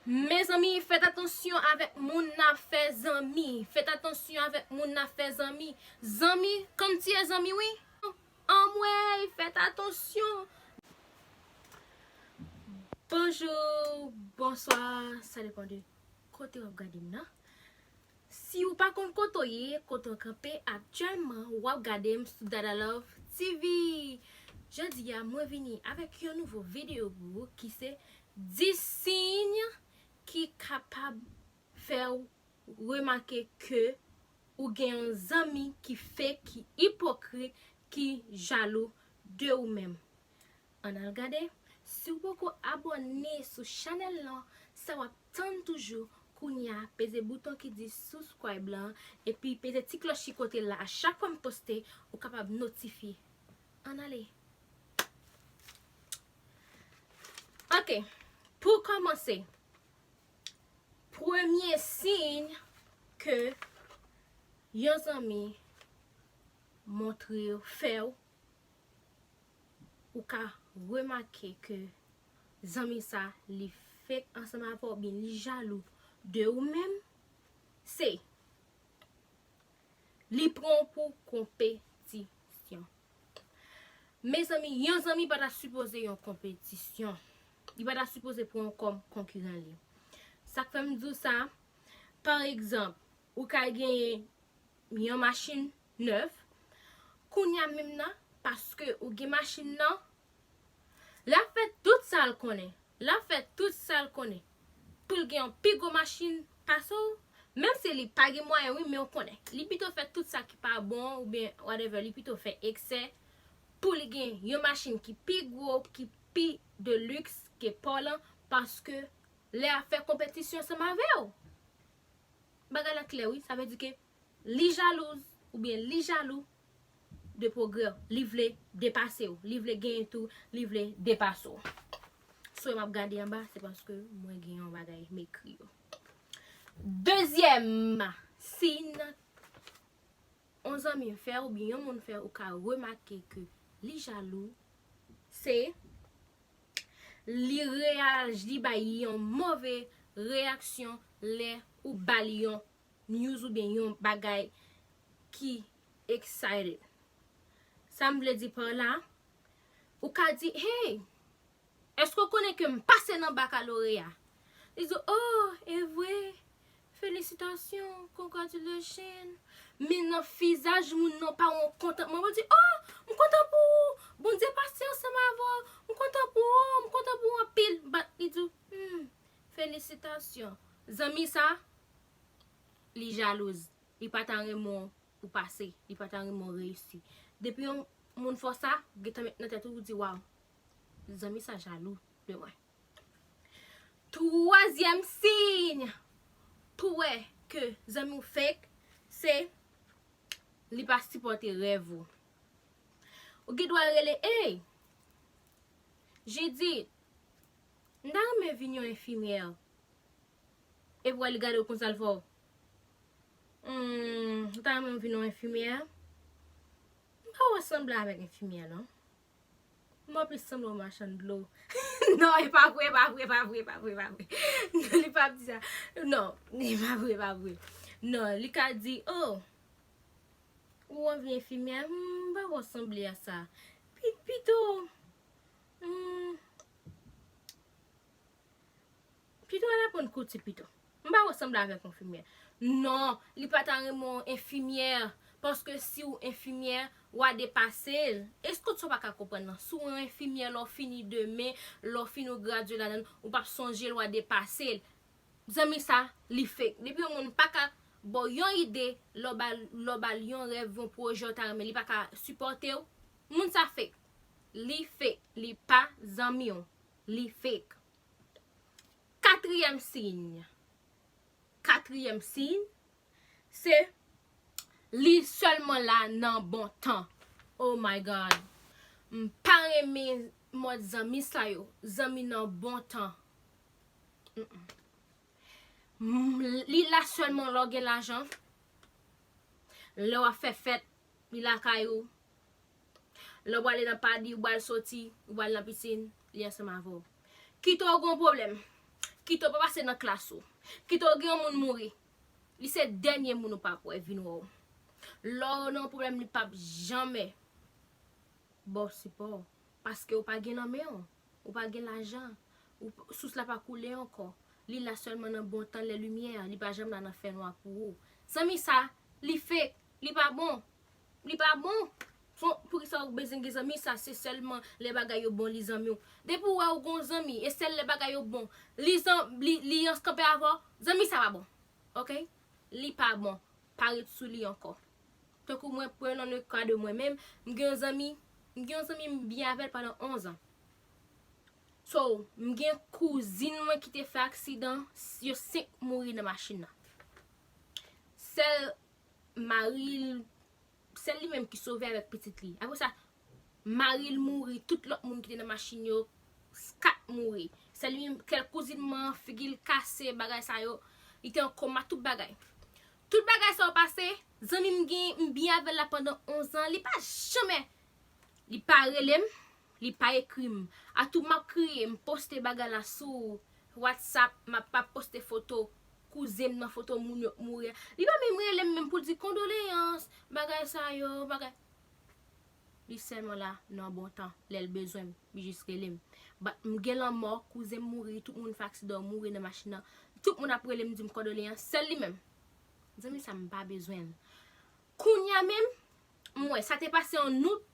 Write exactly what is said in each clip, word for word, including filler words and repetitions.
Mezanmi, fèt atansyon avèk moun n ap fè zanmi. Fèt atansyon avèk moun n ap fè zanmi. Zanmi, kòmsi e zanmi, wi. Anmwey, fèt atansyon. Bonjou, bonswa, sa depann de kote w ap gade m nan. Si w pa konn kote w ye, kote w kanpe aktyèlman, w ap gade m sou Dada Love T V. Jodi a, mwen vini avèk yon nouvo videyo pou ou ki se dis siy ki kapab fè w remake ke ou gen yon zanmi ki fake, ki ipokrit, ki jalou de ou menm. Ann al gade. Si w poko abòne sou chanèl lan, sa w ap tann toujou, kounye a, peze bouton ki di subscribe lan, epi peze ti klòch ki kote la. A chak fwa m poste, ou kapab notifye. Ann ale. Ok, pou kòmanse, premye siy ke yon zanmi montre w, fè w, ou ka remake ke zanmi sa li fake ansanm avè w, oubyen li jalou de ou menm, se li pran w pou konpetisyon. Mezanmi, yon zanmi pa ta sipoze yon konpetisyon. Li pa ta sipoze pran w kòm konkiran li. Sa k fè m di w sa, pa egzanp, ou ka genyen yon machin nèf, kounye a menm nan, paske ou gen machin nan, l ap fè tout sa l konnen. L ap fè tout sa l konnen pou l gen yon pi gwo machin pase w. Menm si li pa gen mwayen, wi, men w konnen. Li pito fè tout sa ki pa bon, oubyen whatever, li pito fè eksè pou li gen yon machin ki pi gwo, ki pi de luxe ke pa w lan, paske lè ap fè konpetisyon ansanm avè w. Bagay la klè, wi. Sa vle di ke li jalouz oubyen li jalou de pwogrè w. Li vle depase w. Li vle genyen tou. Li vle depase w. So, m ap gade anba, se paske mwen gen yon bagay m ekri yo. Dezyèm siy yon zanmi fè oubyen yon moun fè ou ka remake ke li jalou, se li reyaji, li bay yon move reyaksyon lè ou ba li yon news oubyen yon bagay ki excited. Sa m vle di pa la, ou ka di, hey, èske w konnen ke m pase nan bakaloreya? Li di, oh, e vre? Felisitasyon, congratulations. Men nan vizaj moun nan pa wè yon kontantman. Mwen di, oh, m kontan pou ou. Bondye pase ansanm avè w. M kontan pou ou, m kontan pou ou anpil. But li di, hmm, felisitasyon. Zanmi sa, li jalouz. Li pa ta renmen w pase. Li pa ta renmen w reyisi. Depi yon moun fè w sa, gentan met nan tèt ou, ou di, waw, zanmi sa jalou de mwen. Twazyèm siy pou wè ke zanmi w fake, se li pa sipòte rèv ou. Ou gen dwa rele, hey, Jidit, m ta renmen vin yon enfimyè. Epi w wè li gade w konsa l fè w, hmm, m ta renmen vin yon enfimyè. M pa wè w sanble avèk enfimyè, non. M wè plis sanble yon machann dlo. Non, e pa vre, e pa vre, e pa vre, e pa vre, e pa vre. Non, li p ap di sa. Non, e pa vre, e pa vre. Non, li ka di, oh, ou anvi enfimyè? Hmm, m pa wè w sanble a sa. Pi-, pito, hmm, pito al aprann kouti pito. M pa wè w sanble avèk yon enfimyè. Non, li pa ta renmen w enfimyè. Paske si w enfimyè, w a depase l. Èske w pa ka konprann nan? Si w enfimyè, lè w fini demen, lè w fin ou gradye ladan l, ou p ap sonje l, w a depase l. Zanmi sa, li fake. Depi yon moun pa ka ba w yon ide, lè w ba l, lè w ba l yon rèv, yon pwojè w ta renmen, li pa ka sipòte w, moun sa fake. Li fake. Li pa zanmi w. Li fake. Katriyèm siy. Katriyèm siy, se li sèlman la nan bon tan. Oh my God. M pa renmen mòd zanmi sa yo. Zanmi nan bon tan. Mm-mm. M, li la sèlman lè w gen lajan. Lè w ap fè fèt, li lakay ou. Lè w prale nan padi, ou pral soti, ou pral nan pisin, li ansanm avè w. Kite w gon pwoblèm. Kite w pa pase nan klas ou. Kite w gen yon moun mouri. Li se dènye moun ou p ap wè vin wè w. Lè w nan yon pwoblèm, li p ap janmen ba w sipò. Paske ou pa gen nan men w. Ou pa gen lajan. Ou, sous la pa koule ankò. Li la sèlman nan bon tan, lè limyè, li pa janm la nan fènwa pou ou. Zanmi sa, li fake, li pa bon. Li pa bon. Fon, poukisa ou bezwen gen zanmi sa? Se sèlman lè bagay yo bon li zanmi w. Depi w wè ou gon zanmi, e sèl lè bagay yo bon. Li zan, li, li ansanm avè w, zanmi sa pa bon. Ok? Li pa bon. Pa ret sou li ankò. Tankou mwen, pran nan le ka de mwen menm, m gen yon zanmi, m gen yon zanmi m byen avè l pandan onz an. So, m gen kouzin mwen ki te fè aksidan, yo senk mouri nan machin nan. Sèl mari l, sèl li menm ki sove avèk pitit li. Apre sa, mari l mouri, tout lòt moun ki te nan machin yo, kat mouri. Sèl li menm, kèl kouzin mwen, figi l kase, bagay sa yo, li te an koma, tout bagay. Tout bagay sa yo pase, zanmi m gen, m byen avè l la pandan onz an, li pa janmen, li pa rele m, li pa ekri m. Atou m ap kriye, m poste bagay la sou WhatsApp, m ap, m ap poste foto kouzen m nan, foto moun yo k mouri a. Li pa menm rele m menm pou l di kondoleyans, bagay sa yo, bagay. Li sèlman la nan bon tan, lè l bezwen m, li jis rele m. But m gen lanmò, kouzen m mouri, tout moun fè aksidan, mouri nan machin nan. Tout moun ap rele m, di m kondoleyans, sèl li menm. Zanmi sa, m pa bezwen l. Kounye a menm, m wè, sa te pase an out,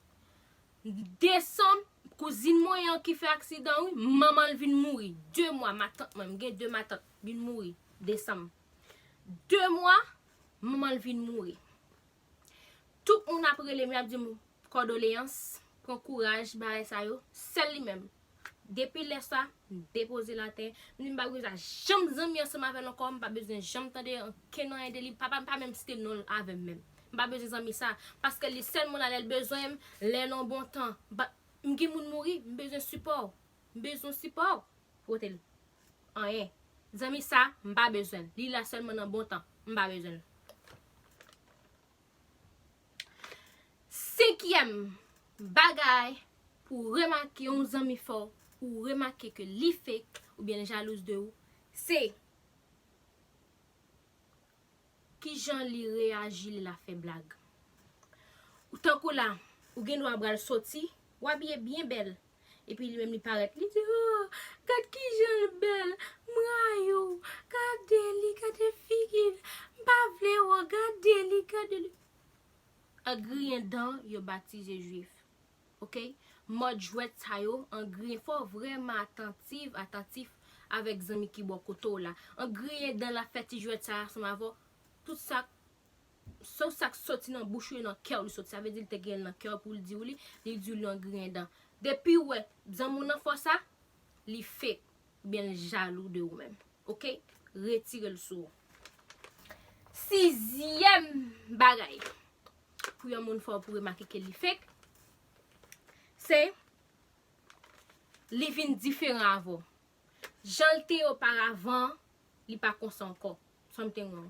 desanm, kouzin mwen an ki fè aksidan, wi, manman l vin mouri. De mwa, matant mwen, m gen de matant, vin mouri, desanm. De mwa, manman l vin mouri. Tout moun ap rele m, y ap di m, kondoleyans, pran kouraj, bagay sa yo, sèl li menm. Depi lè sa, m depoze l atè, m di m pa bezwen janm zanmi ansanm avè l ankò, m pa bezwen janm tande ankenn anyen de li, papa m pa menm site non l avè m menm. M pa bezwen zanmi sa, paske li sèlman la lè l bezwen m, lè l an bon tan. M gen moun mouri, m bezwen sipò w. M bezwen sipò w. Pote l. Anyen. Zanmi sa, m pa bezwen l. Li la sèlman nan bon tan. M pa bezwen l. Senkyèm bagay pou remake yon zanmi fè w, ou remake ke li fake oubyen l jalouz de ou, se kijan li reyaji lè l ap fè blag. Ou tankou la, ou gen dwa pral soti, w abiye byen bèl. Epi li menm li parèt, li di, oh, gad kijan l bèl, m rayi w, gade li, gade figi l, m pa vle wè w, gade li, gade li. An griyen dan, yo batize jwif. Ok? Mòd jwèt sa yo, an griyen, fò w vrèman atantiv, atantif avèk zanmi ki bò kote w la. An griyen dan l ap fè ti jwèt sa ansanm avè w, tout sa, se sa k soti nan bouch ou e nan kè w li soti. Sa vle di li te gen l nan kè w pou l di w li, li di w li an griyen dan. Depi w wè zanmi w nan fè w sa, li fake, oubyen l jalou de ou menm. Ok? Retire l sou ou. Sizyèm bagay pou yon moun fè w pou remake ke li fake, se li vin diferan avè w. Jan l te ye oparavan, li pa konsa ankò. Something wrong.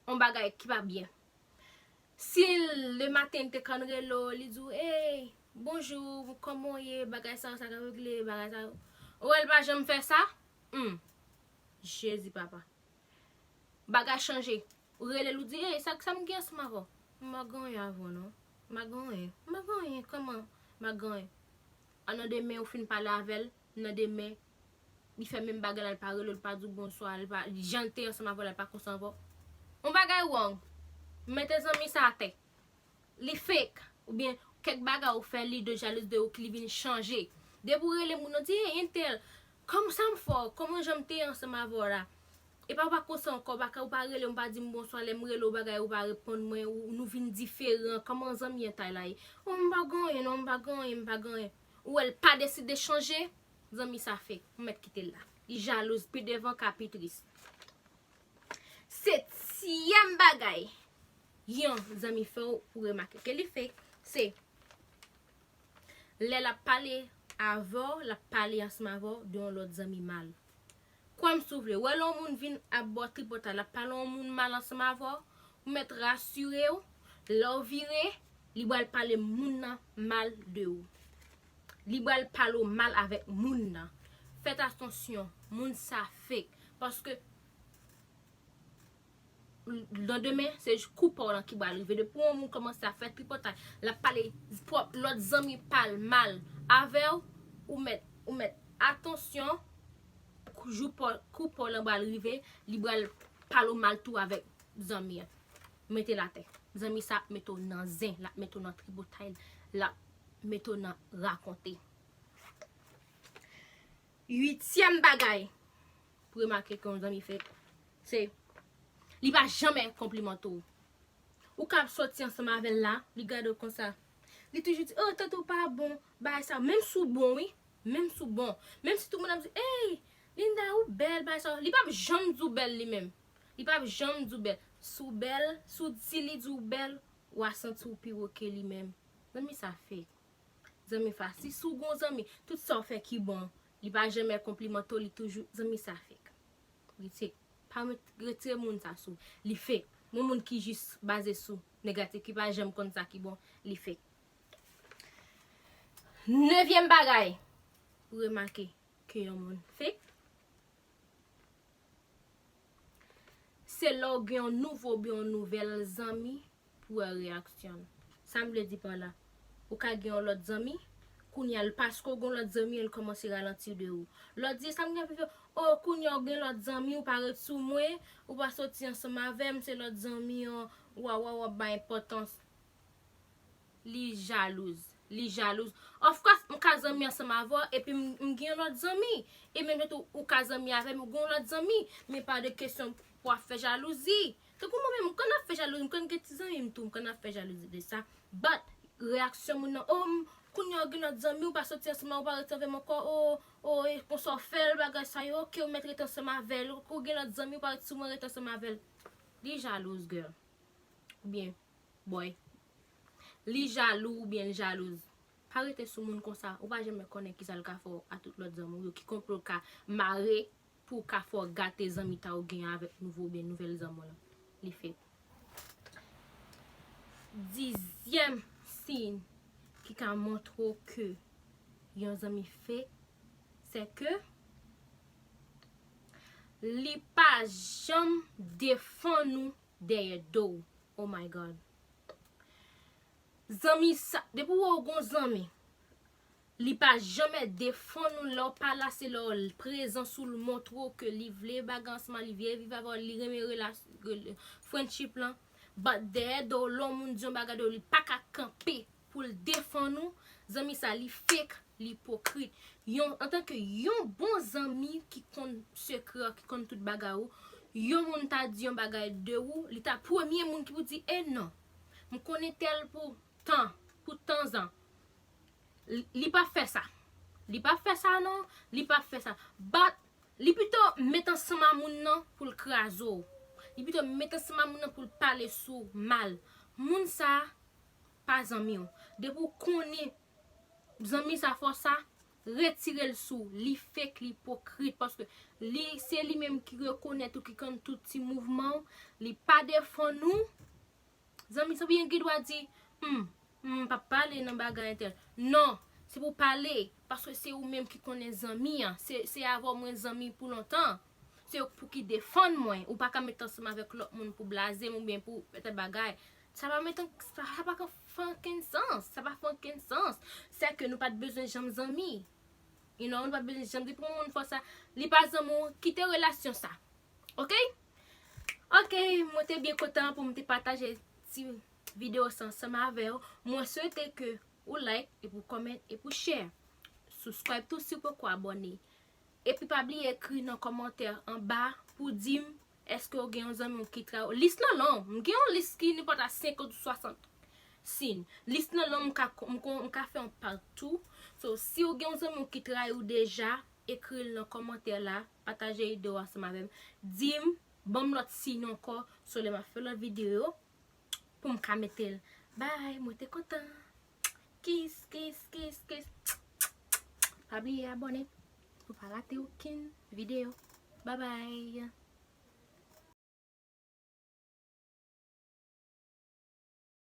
Yon bagay ki pa byen. Si l, lematen, li te konn rele w, li di w, hey, bonjou, kòman w ye, bagay sa yo, sa k ap regle, bagay sa yo. Ou wè l pa janm fè sa? Hmm. Jezi papa. Bagay chanje. Ou rele l, ou di, hey, sa, sa m gen ansanm avè w? M pa gen anyen avè w, non. M pa gen anyen. M pa gen anyen. Kòman? M pa gen anyen. An nan demen, ou fin pale avè l, nan demen, li fè menm bagay la, li pa rele w, li pa di w bonswa, li pa, jan l te ansanm avè w la, li pa konsa avè w. Yon bagay wrong. Mete zanmi sa atè. Li fake. Oubyen kèk bagay ou fè li de jalouz de ou ki li vin chanje. Depi w rele moun nan, di, hey, entèl, kòman sa m fè w? Kòman jan m te ansanm avè w la? Epa ou pa konsa ankò, ou pa ka, ou pa rele m, ou pa di m bonswa, lè m rele w bagay, ou pa reponn mwen, ou, nou vin diferan, kòman zanmi an ta la ye? Oh, m pa gen anyen, non, m pa gen anyen, m pa gen anyen. Ou wè l pa deside chanje, zanmi sa fake, ou mèt kite l la. Li jalouz, pi devan ka pi tris. Setyèm bagay, yon zanmi fè w pou remake ke li fake, se lè l ap pale avè w, l ap pale ansanm avè w de yon lòt zanmi mal. Kwè m si w vle, wè lè yon moun vin ap ba w tripotay, l ap pale yon moun mal ansanm avè w, ou mèt rasire w, lè w vire, li pral pale moun nan mal de ou. Li pral pale w mal avèk moun nan. Fèt atansyon, moun sa fake. Paske landemen, se kou pa w lan ki pral rive. Depi yon moun kòmanse ap fè tripotay, l ap pale pwòp lòt zanmi pa l mal avè w, ou mèt, ou mèt atansyon, jou pa, kou pa w lan pral rive, li pral pale w mal tou avèk zanmi an. Mete l atè. Zanmi sa ap mete w nan zen, l ap mete w nan tripotay, l ap mete w nan rakonte. Uityèm bagay pou remake ke yon zanmi fake, se li pa janmen konplimante w. Ou ka ap soti ansanm avè l la, li gade w konsa. Li toujou di, "Oh, tante w pa bon, bagay sa." Menm si w bon, wi. Menm si w bon. Menm si tout moun ap di, "Ey, Linda, ou bèl, bagay sa." Li p ap janm di w bèl li menm. Li p ap janm di w bèl. Si w bèl, si w di li di w bèl, w a santi w pi wo ke li menm. Zanmi sa fake. Zanmi fake. Si w gon zanmi, tout sa w fè ki bon, li pa janmen konplimante w, li toujou, zanmi sa fake. Li fake. Pa met, retire moun sa sou. Li fake. Yon moun ki jis baze sou negatif, ki pa janm konn sa ki bon, li fake. Nevyèm bagay pou remake ke yon moun fake, se lè w gen yon nouvo oubyen yon nouvèl zanmi pou wè reyaksyon l. Sa m vle di pa la, ou ka gen yon lòt zanmi, kounye a l, paske w gen yon lòt zanmi, l kòmanse ralanti de ou. Lòt di, sa m gen pou fè, oh, kounye a w gen lòt zanmi, ou pa ret sou mwen, ou pa soti ansanm avè m, se lòt zanmi an, w a, w a, w ap bay enpòtans. Li jalouz. Li jalouz. Of course, m ka zanmi ansanm avè w, epi m, m gen yon lòt zanmi. E menm jan tou, ou ka zanmi avè m, ou gen yon lòt zanmi. Men pa de kesyon pou w ap fè jalouzi. Tankou mwen menm, m konn ap fè jalouzi, m konn gen ti zanmi m tou, m konn ap fè jalouzi de sa. But, reyaksyon moun nan, oh, m, kounye a w gen lòt zanmi, ou pa soti ansanm, ou pa rete avè m ankò, oh, oh, e konsa w fè l, bagay sa yo, ok, ou mèt rete ansanm avè l, ou gen lòt zanmi, ou pa rete sou mwen, rete ansanm avè l. Li jalouz, girl. Oubyen, boy. Li jalou oubyen l jalouz. Pa rete sou moun konsa. Ou pa janmen konnen kisa l ka fè w a tout lòt zanmi w yo, ki konplo l ka mare pou w ka fè w gate zanmitay ou genyen avèk nouvo oubyen nouvèl zanmi w lan. Li fake. Dizyèm siy ki ka montre w ke yon zanmi fake, se ke li pa janm defann ou dèyè do w. Oh my God. Zanmi sa, depi w wè w gon zanmi, li pa janmen defann ou lè w pa la, se lè w prezans ou, l montre w ke li vle bagay ansanm, li vle viv avè w, li renmen relas-, rela-, friendship lan. But dèyè do w, lè yon moun di yon bagay de ou, li pa ka kanpe pou l defann ou, zanmi sa, li fake, li ipokrit. Yon, antanke yon bon zanmi ki konn sekrè w, ki konn tout bagay ou, yon moun ta di yon bagay de ou, li ta premye moun ki pou di, "E non, m konnen tèl pou tan, pou tanzan." Li, li pa fè sa. Li pa fè sa non, li pa fè sa. But, li pito met ansanm a moun nan pou l kraze w. Li pito met ansanm a moun nan pou l pale sou w mal. Moun sa pa zanmi w. Depi w konnen zanmi sa fè w sa, retire l sou w. Li fake, li ipokrit, paske li, se li menm ki rekonèt ou, ki konn tout ti mouvman w. Li pa defann ou. Zanmi sa, oubyen gen dwa di, "Hmm, hmm, m p ap pale nan bagay entèl." Non, se pou w pale, paske se ou menm ki konnen zanmi an. Se, se avè w mwen zanmi pou lontan. Se ou pou ki defann mwen. Ou pa ka met ansanm avèk lòt moun pou blaze m oubyen pou fè tèl bagay. Sa pa met an, sa, sa pa ka fè okenn sans. Sa pa fè okenn sans. Se ke nou pa t bezwen janm zanmi. You know, nou pa t bezwen janm depi yon moun fè w sa, li pa zanmi w, kite relasyon sa. Ok? Ok, mwen te byen kontan pou m te pataje ti videyo sa ansanm avè w. Mwen swete ke ou like, epi w comment, epi w share. Subscribe tou si w poko abòne. Epi pa bliye ekri nan kòmantè anba pou di m èske w gen yon zanmi w ki trayi w. Lis lan long. M gen yon lis ki nenpòt a senkant ou swasant siy. Lis lan long, m ka, m kon, m ka fè yon part two. So, si w gen yon zanmi w ki trayi w deja, ekri l nan kòmantè la, pataje ide w ansanm avè m. Di m, ban m lòt siy ankò, so lè m ap fè lòt videyo, pou m ka mete l. Bye, mwen te kontan. Kiss, kiss, kiss, kiss. Pa bliye abòne pou pa rate okenn videyo. Bye bye.